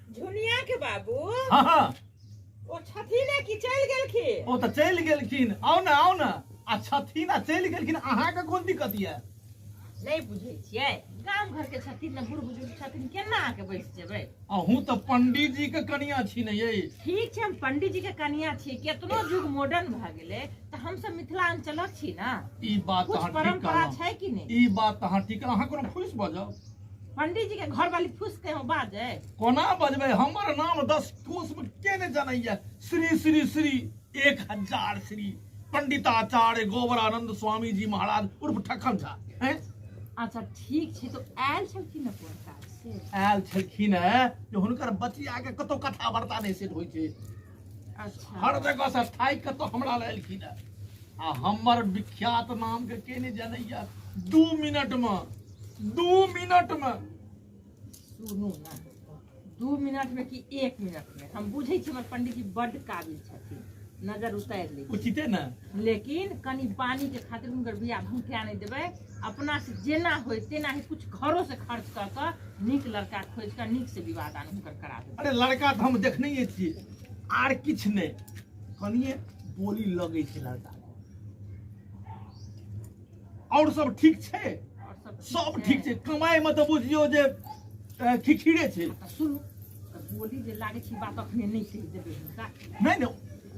झुनिया के बाबू। हाँ हाँ। ओ छथिन कि चलि गेलखिन? ओ तऽ चलि गेलखिन। आउ ने आउ ने। आ छथिन आ चलि गेलखिन, अहाँके कोन दिक्कत यऽ? नहि बुझै छियै, गाम घर के छथिन ने, बूढ़ बुजुर्ग छथिन, केना आके बैस जेबै? अहूँ तऽ पंडीजी के कनिया छी ने यै। ठीक छै, हम पंडीजी के कनिया छी। केतनो युग मॉडर्न भए गेलै तऽ हमसब मिथिलांचलक छी ने। ई बात कुछ अहाँ ठीक परंपरा कहलहुँ। छै कि नहि? ई बात अहाँ ठीक कहलहुँ। अहाँ कोनो फूसि बजब? पंडीजी के घरवाली फूस के हम बाजै? कोना बजबै? हमर नाम 10 कोस में के नहि जानैया? श्री श्री श्री 1000 श्री पंडिताचार्य गोबरानंद स्वामी जी महाराज उर्फ ठक्कन झा। हैं? अच्छा ठीक छै, तो आयल छलखिन ने कोन काज से? आयल छलखिन है जे हुनकर बचिया के कतौ कथा वार्ता नहि सेट होइ छै। अच्छा। हर जगह से थाकि के तो हमरा लए एलखिन है। आ हमर विख्यात नाम के के नहि जानैया? 2 मिनट में, 2 मिनट में। सुनू ना, 2 मिनट में कि 1 मिनट में? हम बुझै छी हमर पंडीजी बड्ड काबिल छथिन, नजर उतारि लै। उचिते ने। लेकिन कनि पानी के खातिर हुनकर बियाह भंगठिया नहि देबै। अपना से जेना होय तेना ही कुछ घरो से खर्च कऽ कऽ नीक लड़का खोजि कऽ नीक से विवाह दान हुनकर करा देबै। अरे लड़का तऽ हम देखने छियै, आर किछु नहि, कनिए बोली लगै छै लड़का। और सब ठीक छै? और सब सब ठीक छै। कमाई में तऽ बुझियौ जे खिखिरे छै। तऽ सुनू, तऽ बोली जे लागै छै बात अखने नहि कहि देबै हुनका। नहि नहि,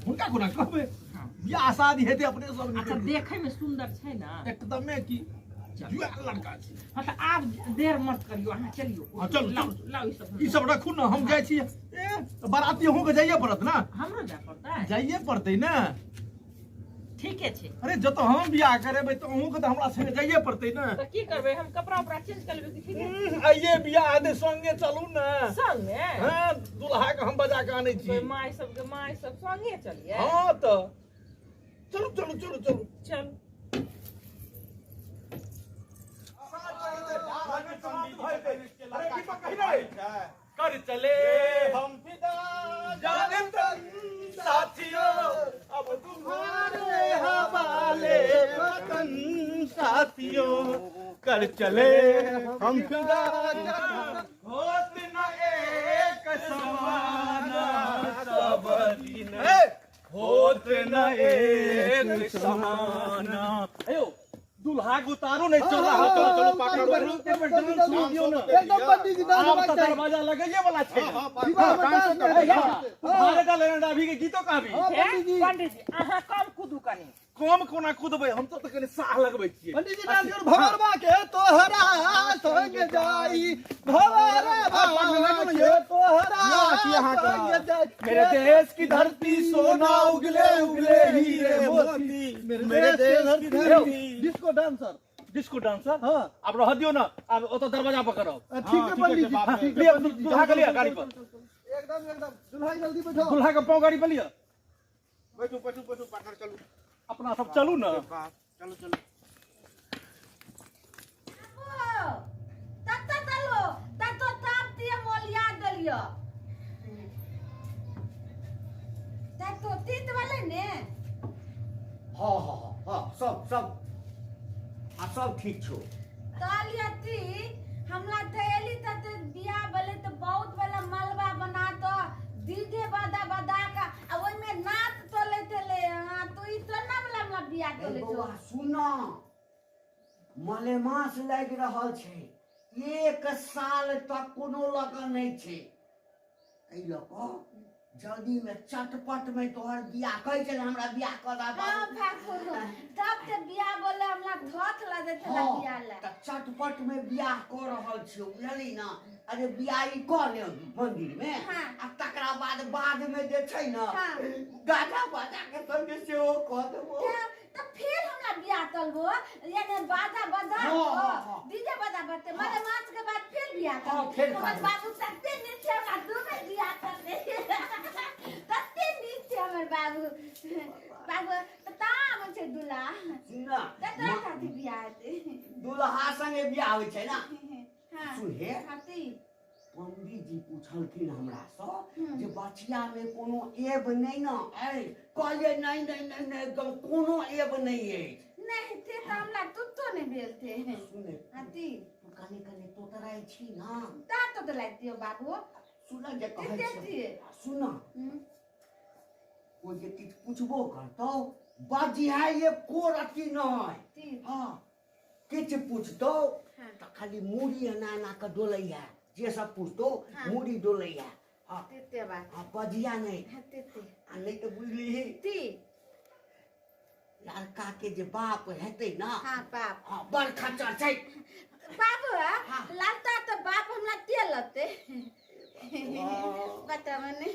हुनका कोना कहबै? हाँ। बियाह शादी हेतै अपने सब। अच्छा, देखै में सुंदर छै ने? एकदमे की जुआल लड़का छै। हाँ तऽ आब देर मत करियौ, अहाँ चलियौ। हाँ, चलू, लाउ, चलू। लाउ ई सब। ई सब रखू ने, हम जाइ छी। ए बाराती अहूँके जाइए पड़त ने? हमरो जाय पड़तै? जाइए पड़तै ने। ठीके छै। अरे जतऽ हम बियाह करेबै तऽ अहूँके तऽ हमरा संगे जाइए पड़तै ने। तऽ की करबै, हम कपड़ा उपड़ा चेंज कऽ लेबै कि ठीक है? आइए बियाह हेतै, संगे चलू ने। संगे? हाँ, दुल्हा के हम बजा के आनै छी। माय सबके माय सब संगे चलिए। हाँ तऽ चलू चलू चलू चलू चल। कर चले हम फिदा जाने तन साथियों, अब तुम्हारे हवाले वतन साथियों। कर चले हम फिदा होत न एक समाना सब दिन, होत न एक समाना। अयो दुल्हा के उतारू नहीं, चलो हाँ, चलो चलो हाँ, पार्टनर उतारू, एक बेर डांस सुन दियौ ने। एकदम पंडित जी डांस आब होबाक तऽ चाही। दरवाजा लगैये वाला छै। विवाह में डांस नहि होबाक चाही। तुम्हारे का लेना अभी के गीतो कहबी। हाँ, पंडित जी। पंडित जी अहाँ कम कूदू कनी। कम कोना कूदबै, हम तो कनी साह लगबै छियै। पंडित जी डांस करू। भवरबा के तोहरा संग जाई, भवरबा के तोहरा संग जाई। मेरे देश की धरती सोना उगले उगले हीरे मोती, मेरे देश की धरती। Disco dancer, disco dancer. हाँ। आब रह दियौ ने, आब ओतऽ दरवाजा पकड़ब। ठीक है पंडित जी, ठीक है लिअ, पंडित जी। दुल्हा के लिअ गाड़ी पर। एकदम एकदम, दुल्हा जल्दी बैठो। दुल्हा के पाँव गाड़ी पर लिअ। बैठू बैठू बैठू पार्टनर, चलू अपना सब चलू ने। चलू चलू। तत्तो तलो तत्तो ताप दिए मोलिया देलियो तत्तो तीत वाले ने। हाँ हाँ हाँ हाँ, सब सब आ सब ठीक छौ। तालिया ती हमला थैली तत बियाह भेलै तऽ बहुत वाला मलबा बना तो डीजे बादा बादा का आ ओइ में नाच चलै छलै। हाँ तो ई तोना वाला हमरा बियाह ए चलै छौ। बौआ सुन, मलेमास लागि रहल छै, 1 साल तक कोनो लगन नहि छै। एहि लऽ कऽ जल्दी में चटपट में तोहर बियाह कहै छलै हमरा बियाह कऽ दे हाँ बाबू। भागो तब ते बियाह बोले हमरा थोथ लगे छलै हाँ, बियाह ला। तऽ चटपट में बियाह कऽ रहल छियौ, बुझलही ना? अरे बियाह ई कऽ ले मंदिर में हाँ। आ तकरा बाद बाद में जे छै ने हाँ। गाजा बाजा के संगे सेहो कऽ देबो। तऽ फिर हमरा बियाह चलबो यानी बाजा बजा हाँ, हाँ, हाँ। डीजे बजा बजते मले मास के बाद फिर बियाह हाँ, करबो। फिर हमर करबो। बाबू तते नीक छै, हमरा दू बेर बियाह करते, तते नीक छै हमर बाबू। बाबू तऽ ता आबै छै दुल्हा। सुन ना, तऽ तोरा साथे बियाह हेतै। दुल्हा संगे बियाह होइ छै ना। हाँ। सुनहे। हाथी। पंडित जी पूछलखिन हमरा सँ जे बचिया में कोनो एब नहि ने अछि? कहलियै नहि नहि नहि नहि, एकदम कोनो एब नहि अछि। नहि ते तऽ हमरा तुतो नहि भेल थे। सुने, हाथी। तू कने कने तोतराइ छी ना? ता तोतराइ दियौ बाबू। सुन जे कहै कते छियौ। छियै? सुन कोइ जे किछु पुछबो करतौ बजिहा एको रत्ती नहि ठीक। हँ किछु पुछतौ हाँ। तऽ खाली मूड़ी एना एना कऽ डोलैया जे सब पुछतौ हाँ। मूड़ी डोलैया हँ तेते बात हँ बजिया नहि हाँ तेते आ नहि तऽ बुझलिही ती लड़का के जे बाप हेतै ना हाँ बाप हाँ बड़ खच्चर छै बाबू हाँ। लालता तऽ बाप हमरा ते लते बताब ने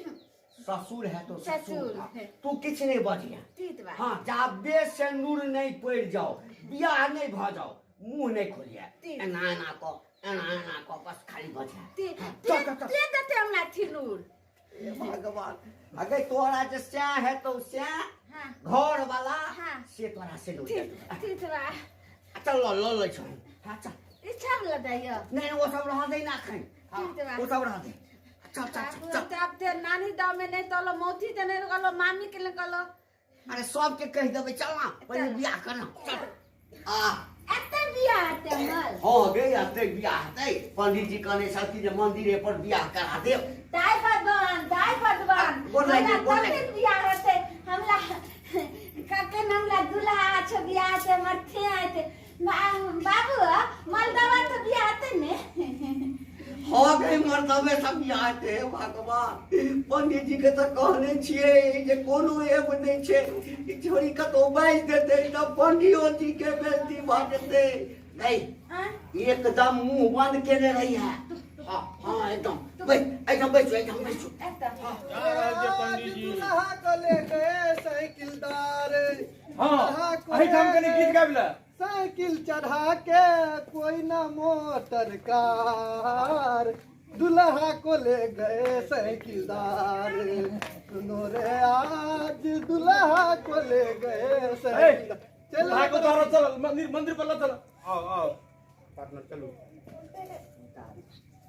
ससुर है तो ससुर ससुर हाँ। है। तू किछु नहि बजिया तीत बात हाँ जाबे सिन्दूर नहि पड़ि जाओ बियाह नहि भऽ जाओ मुँह नहि खोलिया ठीक। एना एना कऽ एना एना कऽ बस खाली बजिया ते हाँ, ते चल, चल, चल। ते देते हमरा थिनूर हे भगवान अगे तोरा जे सैह हेतौ सैह हाँ घर वाला हाँ। से तोरा सिन्दूर ठीक देतौ। ठीक बा आ, चल लऽ लऽ लै छौ हाँ चल इच्छा वाला दैय नहि ओ सब रह दे ना एखन हाँ, ठीक बा। ओ सब रह दे चल चल चल चल तब ते नानी दाव में नहीं तलो मौती ते नहीं कहलो मामी के ले कहलो अरे सबके कहि देबै चल ना पहिले बियाह कर ना चल आ एते बियाह हेतै हमर हँ गे एते बियाह हेतै पंडित जी कहने छलखिन जे मंदिरे पर बियाह करा देब दाय भगवान दाय भगवान गोर लागि हमरा गोर लागि। कखन बियाह हेतै हमरा कखन हमरा दुल्हा छै बियाह हेतै हमर थे हेतै बाबू मलदवा तऽ बियाह हेतै ने हँ गे मर्दबे सब बियाह हेतै हे भगवान पंडित जी के तऽ कहने छियै जे कोनो एब नहि छै ई छोरी कतौ बाजि देतै तऽ पंडियो जी के बेइज्जती भऽ जेतै नहीं आँय? एकदम मुंह बंद केने रही है हाँ हाँ एकदम बैठ एकदम बैठो एकदम बैठो एतऽ जा रहल छै पंडित जी दुल्हा को ले गए साइकिलदार हाँ दुल्हा को एहिठाम ले कनि गीत गए गाबि ले साइकिल चढ़ा के कोई ना मोटर कार दुल्हा को ले गए साइकिलदार सुनो रे आज दुल्हा को ले गए साइकिलदार चल दुल्हा को उतारो चल मंदिर मंदिर पर ल चल आओ आओ पार्टनर चलू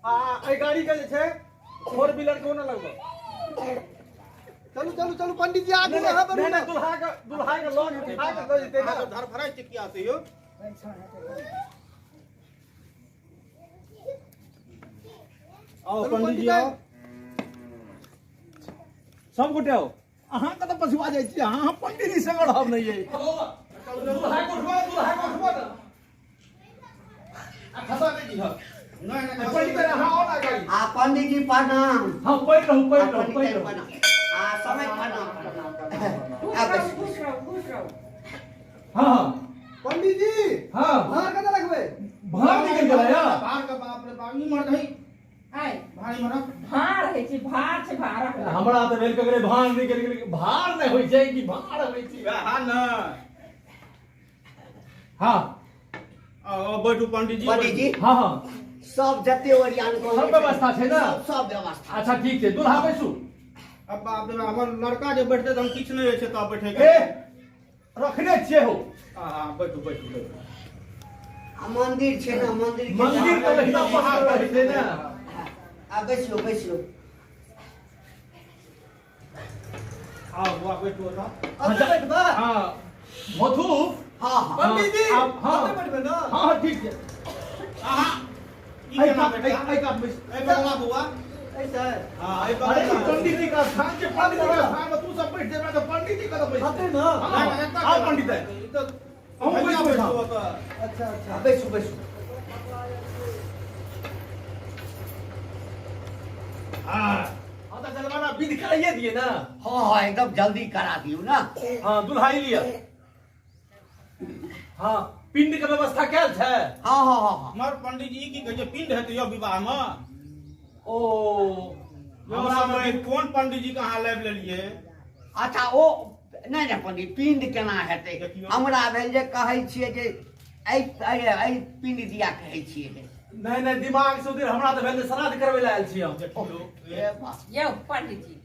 आ एहि गाड़ी के जे छै फोर व्हीलर के ओना लगबो चलू चलू चलू पंडित जी आगू नहीं अहाँ बढ़ू नहीं ना नहीं दुल्हा के लऽ के उठा के लऽ जेतै अहाँ ना सब धरफराइ छियै किया से यौ आओ चलू पंडित जी पंडित आओ सब गोटे आओ अहाँ कतऽ पछुआ जाइ छी अहाँ पंडित जी संग रहब नहि ये दुल्हा के उठबा दुल्हा के उठबा ना आ खसा नहि दिहऽ नहि नहि पंडित जी अहाँ आओ ना गाड़ी आ पंडित जी प्रणाम हाँ पैर रहू आ पैर रहू पंडित पैर जी रहू प्रणाम आ समय प्रणाम खुश आ रहू बैसू खुश रहू खुश रहू हाँ हाँ पंडित जी हाँ भार कतऽ रखबै भाग निकल गेलै या बाहर के बाप रे बाप ई मर गई आय भारी मरक भार होइ छै भार छै भारक हमरा तऽ भेल ककरे भार निकलि गेलै भार नहि होइ छै कि भार होइ छै वएह ने हाँ आओ आओ, बैठू पंडित जी पंडित जी हाँ हाँ सब जते ओरियान कहने सब व्यवस्था छै ने? सब सब व्यवस्था अच्छा ठीक छै दुल्हा बैसू अब बाप रे बाप, हमर लड़का जे बैठतै तऽ हम किछु नहि होइ छै तब बैठे के ए रखने छियै हो हाँ हाँ बैठू बैठू बैठू आ मंदिर छै ने मंदिर के मंदिर तऽ रहिना पहाड़ रहै छै ने आ बैसियो बैसियो आओ बुआ बैठू ओतऽ अतऽ बैठबा हाँ मधु हाँ हाँ पंडित जी हाँ, हाँ। अतऽ बैठबै ना हाँ हाँ ठीक छै आहा ई एहि केना कात बैठा एहि कात बैस एहि बगला बौआ ऐसे हाँ एहि अरे ई बगला पंडित जी का स्थान छै पंडित जी का स्थान में तू सब बैठ जेबे तऽ पंडित जी कतऽ बैसतै हते ना हाँ, आओ पंडित जी। ई तऽ अहूँ भैया बैसू बैठू एहिठाम। ओतऽ अच्छा अच्छा आ बैसू बैसू हाँ हाँ तऽ जलवाना विध कराइए दिए ना हाँ हाँ एकदम जल्दी करा दियौ ना हाँ दुल्हाई लिअ हाँ पिंड के व्यवस्था कैल छै हाँ हाँ हाँ हाँ हमर पंडित जी की कहै छै पिंड हेतै यौ विवाह मे ओ यौ हमरा समय कोन पंडित जी के अहाँ लाबि लेलियै अच्छा ओ नहि नहि पंडित पिंड केना हेतै देखियौ। हमरा भेल जे कहै छियै जे एहि एहि एहि पिंड दिया कहै छियै नहि नहि दिमाग से उधर हमरा तऽ भेल जे श्राद्ध करबै लए आयल छी हम देखियौ हे बा। यौ पंडित जी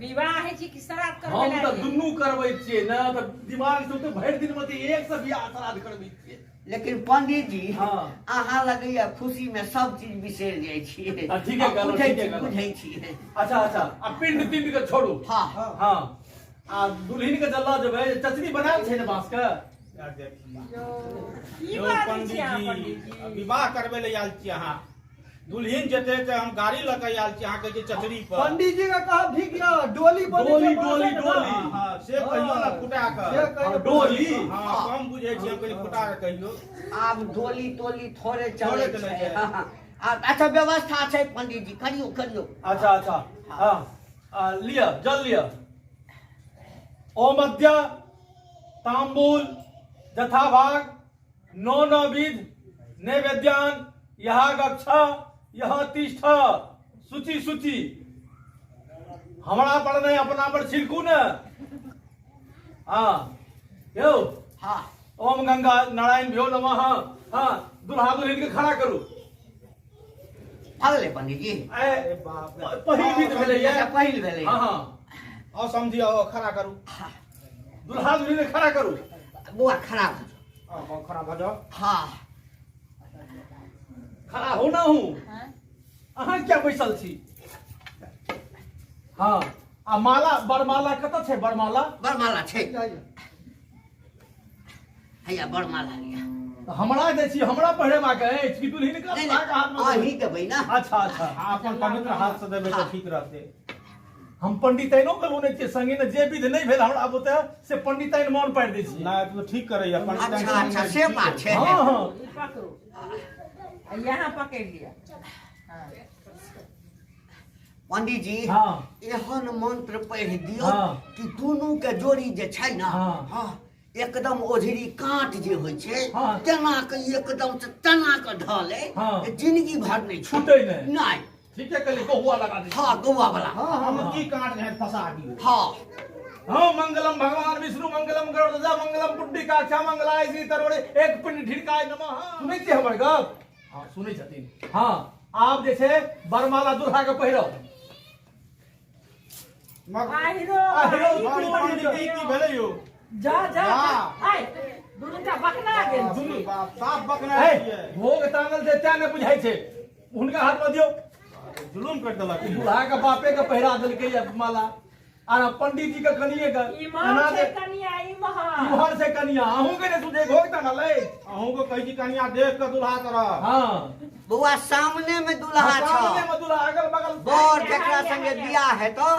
विवाह होइ छै कि श्राद्ध करबै हम लए तऽ आयल? दुनू करबै छियै ने तऽ दिमाग से तऽ भरि दिन मे तऽ एक से बियाह श्राद्ध करबै छियै लेकिन पंडित जी हाँ। अहाँ लगैया खुशी में सब चीज बिसरि जाइ छियै हाँ, ठीके कहलहुँ, बुझै ठीके छी कहलहुँ। बुझै छियै अच्छा अच्छा आ पिंड तिंड के छोड़ू हाँ हाँ आ दुल्हन के जल्ला जेबै चचरी बनायल छै ने बांस के यार देखियौ की यौ बाजै पंडित छी अहाँ जी पंडित जी विवाह करबै लए आयल छी अहाँ दुल्हिन जेतै तऽ हम गाड़ी लऽ कऽ आयल छी अहाँ कहै छी चचरी पर। पंडित जी के कहब ठीक यऽ, डोली बनै डोली, छै बाँसक डोली, ने? डोली। हँ, हँ, से कहियौ ने फुटा कऽ। से कहियौ। डोली। हँ, कम बुझै छी हम, कनि फुटा कऽ कहियौ। आब डोली तोली थोड़े चलै थोड़े चलै छै। छै। हँ, हँ। अच्छा व्यवस्था छै पंडित जी, करियौ करियौ। अच्छा अच्छा, हँ, लिअ जल लिअ। ओम अद्य तांबूल जथाभाग नौ नौ विध नैवेद्यान यह गच्छ यह तिष्ठ सूची सूची। हमरा पर नहीं, अपना पर छिड़कू ने। हाँ यौ। हाँ। ओम गंगा नारायण भ्यो नमः। हाँ, दुल्हा दुल्हन के खड़ा करू। भगले पंडित जी। ए, पहिल विध भेलै। अच्छा, पहिल भेलै। हाँ हाँ। आओ समझी, आओ खड़ा करू। दुल्हा दुल्हन के खड़ा करू। बौआ खड़ा भऽ जाओ। आओ, आओ, खड़ा भऽ जाओ। हाँ। खड़ा हो ना हूँ। हाँ? अहाँ क्या बैसल छी? हाँ, आ माला, बरमाला कतऽ छै? बरमाला, बरमाला छै हैया, बरमाला लिअ। तऽ हमरा दै छी, हमरा पहिरेबाक अछि कि दुल्हिन के? नहि हाथ नहि, मे अहीं देबै ने। अच्छा अच्छा। आ अपन पवित्र हाथ से देबै तऽ ठीक रहतै। हम पंडिताइनो के लोने छियै संगे ने, जे विध नहि भेल हमरा बुते से पंडिताइन मोन पारि दै छियै। नहि तऽ ठीक करैया पंडित। अच्छा अच्छा, से बात छै। हाँ हाँ। ई पकड़ू आ यहाँ पकड़ि लिअ। हाँ। पंडित जी, हाँ। एहन मंत्र पढ़ि दियौ हाँ। कि दुनू के जोड़ी जे छै ने, हाँ। हाँ, एकदम ओझरी काँट जे होइ छै, हाँ। तेना के एकदम से तेना के ढले, हाँ। जिंदगी भर नहि छूटै नहि। नहि। ठीके कहली, गहुआ लगा दै। हाँ, गौआ वाला। हम की काट घाट फंसा दियौ। हाँ। हाँ, मंगलम भगवान विष्णु मंगलम गरुड़ मंगलम पुण्डिकाक्षा मंगलाय श्री तरोड़े एक पिंड ढिरकाय नमः। सुनै छियै हमर गप? हाँ, सुनै छथिन। हाँ, आब जे छै बरमाला दुल्हा के पहिरब। आहिरो, आहिरो, ई की पंडित जी, की भेलै यौ? जा जा जा। जा। आइ दुनू टा बकना गेल छी। दुनू बाप साफ बकना ए, छियै। भोग तांगल छै तें नहि बुझाइ छै, हुनका हाथ मे दियौ। जुलुम कर देलक। दुल्हा के बापे के पहिरा देलकै या माला, आर पंडित जी के कनिए के इम्हर एना छै जे कनिया, इम्हर। इम्हर से कनिया, अहूँ के नहि सुझे घोग तांगल अछि। अहूँ के कहै छी कनिया देख के दुल्हा करब। हाँ। बौआ, सामने में दुल्हा छ। सामने में दुल्हा, अगल बगल बर जकरा संगे बियाह हेतो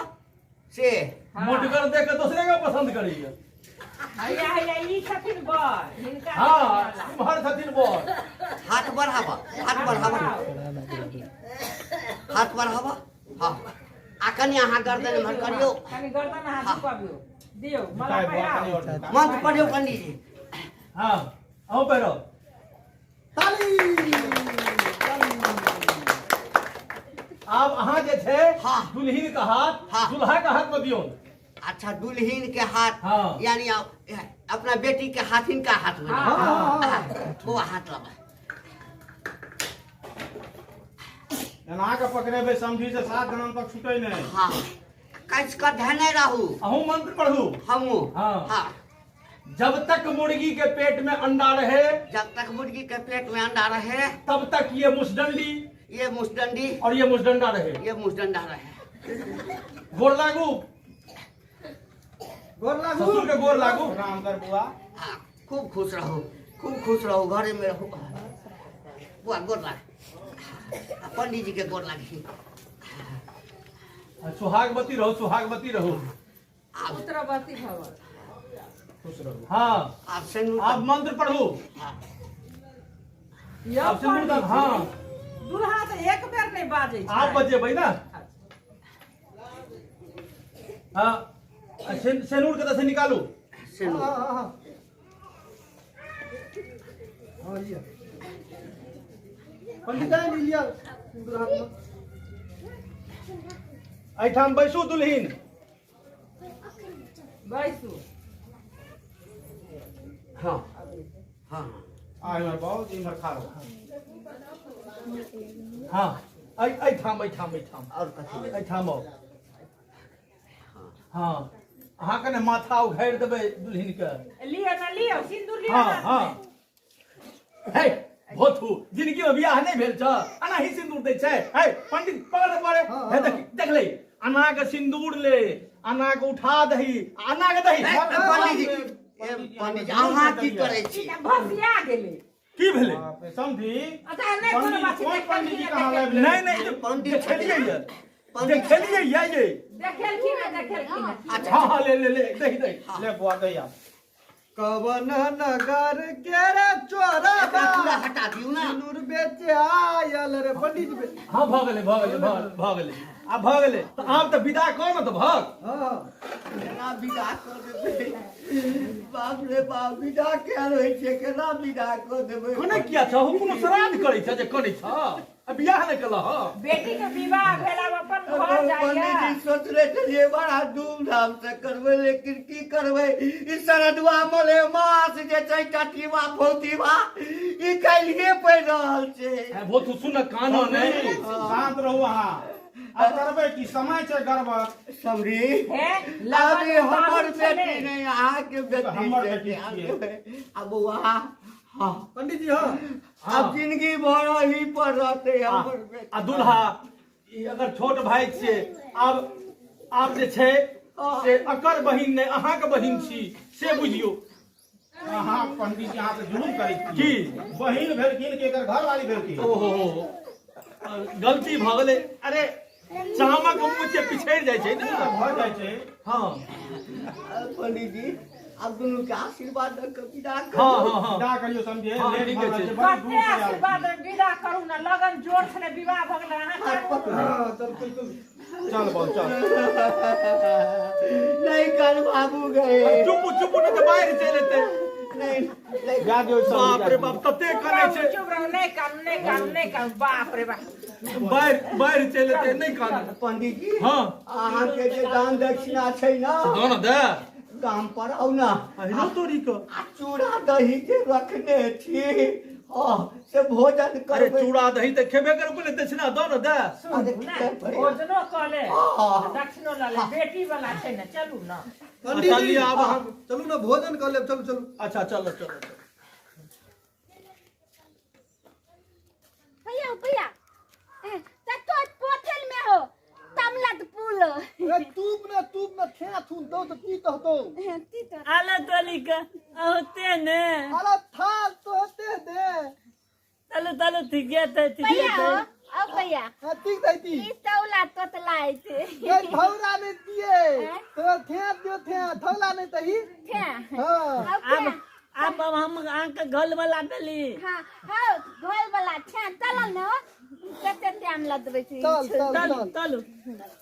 से। हाँ। मोटगर देख के दोसरे के पसंद करैया। हैया हैया, ई छथिन बर हिनका। हाँ, इम्हर छथिन बर। हाथ बढ़ाबऽ, हाथ बढ़ाबऽ, हाथ बढ़ाबऽ। हाँ, आ कनि अहाँ गर्दन एम्हर करियौ। कनि गर्दन अहाँ झुकबियौ, दियौ माला पहिराउ। मंत्र पढ़ियौ पंडित जी। हाँ, अहूँ पहिरब। ताली ताली। आब अहाँ जे छै, हाँ। दुल्हिन के हाथ, हाँ। दुल्हा के हाथ में दियौ। अच्छा, दुल्हिन के हाथ। हाँ। यानी अपना बेटी के हाथ इनका हाथ में। हाँ, हाँ, हाँ। बौआ, हाथ लगा। एना के पकड़ेबै समझी से 7 जनम तक छूटै नहि। हाँ, कस कऽ धेने रहू। अहूँ मंत्र पढ़ू। हमहूँ? हाँ। हाँ। जब तक मुर्गी के पेट में अंडा रहे, जब तक मुर्गी के पेट में अंडा रहे, तब तक ये मुसडंडी, ये मुसडंडी और ये मुसडंडा रहे, ये मुसडंडा रहे। गोर लागू। गोर लागू। ससुर के गोर लागू। राम कर बुआ। हाँ, खूब खुश रहो, खूब खुश रहो, घरे में रहो। बुआ, गोर लाग। आ पंडित जी के गोर लागी। सुहागवती रहो, सुहागवती रहो। आब पुत्रवती भव। खुश रहू। हाँ। आब सिंदूर। आप मंत्र पढ़ू। हाँ। यौ आब सिंदूर दान। पंडित जी, हाँ। दुल्हा तऽ एक बेर नहि बाजै छै। आप बजेबै ने। हाँ, सिंदूर के से निकालू। सिंदूर। हाँ हाँ हाँ हाँ, लिअ पंडित जी, लिअ सिंदूर हाथ में। एहिठाम बैसू दुल्हिन। बैसू। हाँ हाँ। आ इम्हर बहुत इम्हर खा रहो। हाँ, एहिठाम एहिठाम एहिठाम। और कथी? एहिठाम आउ। हाँ, अहाँ कने माथा उघारि देबै दुल्हिन के। लिअ ने, लिअ सिन्दूर लिअ। हाँ। हाथमे। हाँ, हे भोथू, जिंदगी में बियाह नहि भेल छ, अना ही सिंदूर दै छै? हे पंडित, पकड़ पड़े। हाँ, हे हाँ। देख, देख ले, अना के सिंदूर ले, अना के उठा दही, अना के दही। ए, पंडित जी, ए, पंडित जी, अहाँ की करै छी? ई तऽ भसिया गेलै। की भेलै? बाप रे, समधी अच्छा नहि कोनो पंडित बात छै। कोन पंडित जी कहाँ लाबि लेने? नहीं नहीं, पंडित देखेलियै ये, पंडित देखेलियै ये ये। देखेलखिन ना, देखेलखिन ना। अच्छा। हाँ हाँ, ले ले ले, दही दही। ले बुआ दैया। कवन नगर के रे चोरा एकरा पूरा हटा दियौ ना। सिनुर बेचे आयल रे पंडित जी। हाँ, भऽ गेलै, भऽ गेलै, भऽ भऽ गेलै, आब भऽ गेलै। तऽ आब तऽ विदा कऽ ने तऽ भऽ हाँ। केना विदा कऽ देबै? बाप रे बाप, विदा कयल होइ छै? केना विदा कऽ देबै? कने किया छह? कोनो श्राद्ध करै छ जे कनै छ? आ बियाह नहि केलह? बेटी के विवाह भेल, आब अपन घर जाइया। पंडित जी, सोचने छलियै बड़ा धूमधाम से करबै, लेकिन की करबै, ई शरदुआ मले मास जे छै, टटीवा फौतीवा, ई काल्हिए पड़ि रहल छै। है भोथु, सुन, कानो नहि। शांत रहू अहाँ। आब करबै की, समय छै गड़बड़। समरी हे अभी लगन हमर पाहुन छलै। बेटी नहि, अहाँके बेटी हमर छै। बेटी छियै। आ बौआ, हाँ। पंडित जी, हाँ। आब जिंदगी भर अही पर रहतै हमर बेटी। आ दुल्हा, ई अगर छोट भाई छियै, आब आब जे छै से अकर बहिन नहि, अहाँके बहिन छी से बुझियौ। अहाँ पंडित जी, अहाँ तऽ जुलुम करै छी। की? बहिन भेलखिन कि एकर घरवाली भेलखिन? ओहो, गलती भऽ गेलै। अरे चामक मुँह छै, पिछड़ि जाइ छै ने। भऽ जाइ छै। हाँ। पंडित जी, आब दुनू के आशीर्वाद दऽ कऽ विदा हाँ। करू। हाँ हाँ। विदा करियौ समझे। हाँ, लेट ठीके भऽ रहल छै। छै, बड़ी दूर कते से आयल छी। आशीर्वाद, विदा करू ने, लगन जोर छलै, विवाह भऽ गेलै, अहाँ हाथ करू। पकड़ू। हाँ, चल चल चल। चल बोल, चल। नहीं कर बाबू गए। चुप चुप, नहि तऽ बाढ़ि चलि एतै। नहीं नहीं। जा दियौ सब। बाप रे बाप, तते चुप कनै रहू, छै। चुप रहू, नहि कानू, नहि कानू, नहि कानू, बाप रे बाप। बाढ़ि बाढ़ि चलि एतै, नहि कानू। पंडित जी। हाँ। अहाँके जे दान दक्षिणा छै ने, दऽ ने दे। गाम पर आउ ने। अहिनो तोरी के आ चूड़ा दही जे रखने छी, हाँ, से भोजन अरे करबै। चूड़ा दही तऽ खेबे करबै, पहिले दक्षिणा दऽ ने दे। सुनू ने, भोजनो कऽ ले, हाँ। दक्षिणो लऽ ले, बेटी वाला छै ने, चलू ने। पंडित जी, चलिए आब अहाँ चलू ने, भोजन कर लेब, चलू चलू। अच्छा, चलो चलो चलो। भैया भैया, त तो पोथल में हो तमलत पुल। अरे तूप ने, तूप ने थे थून दो तो की कहतो। ती तो आला तोली का होते ने। अरे थाल तो होते दे। तलु तलु, ठीक है ते, ठीक है। भैया हो ते आओ भैया। हाँ, ठीक दैती। ई तौला तोतला छै। ये थौला नहीं दिए तो थे दियो, थे थौला नहीं तही। थे। हाँ। आओ थे। अब अब अब हम अहाँके घल वाला देली। हाँ हाँ, घोल वाला छे, चल ने हो, कते टाइम लगबै छै। चल चल। तलु चल। तलु।